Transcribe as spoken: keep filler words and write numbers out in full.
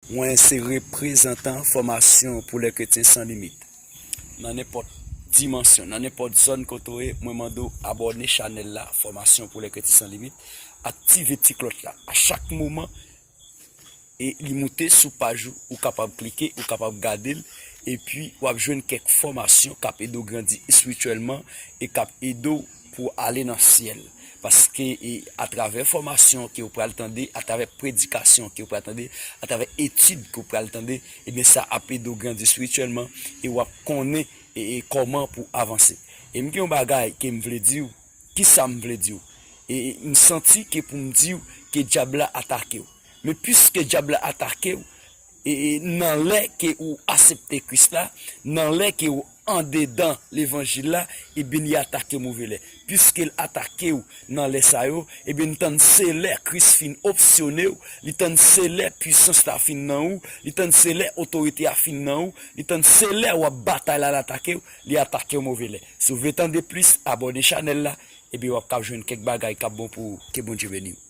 Mwen se reprezantan Fòmasyon pou lè Kretyen San Limit. Nan nenpòt dimansyon, nan nenpòt zòn kote w ye, mwen mande w abòne chanèl la, Fòmasyon pou lè Kretyen San Limit. Aktive ti klòch la. A chak moman, e li moute sou paj ou, ou kapab klike, ou kapab gade l, epi w ap jwenn kèk fòmasyon k ap ede w grandi espirityèlman e k ap ede w pou w ale nan syèl. Paske, e, atravè fòmasyon ke w pral tande, atravè predikasyon ke w pral tande, atravè etid ke w pral tande, ebyen, sa ap ede w grandi espirityèlman e w ap konnen, e, e, kòman pou w avanse. E m gen yon bagay ke m vle di w, kisa m vle di w? E, e, m santi ke pou m di w ke dyab la atake w. Men piske dyab la atake w, e, e, nan lè ke ou aksepte Kris la, nan lè ke ou andedan levanjil la, ebyen, li atake w move lè. Piske l atake w nan lè sa yo, ebyen, li tann se lè Kris fin opsyone w, li tann se lè pwisans la fin nan ou, li tann se lè otorite a fin nan ou, li tann se lè w ap batay la, l atake w, li atake w move lè. Si w vle tande plis, abòne chanèl la, ebyen, w ap kab jwenn kèk bagay k ap bon pou ou. Ke Bondye beni w.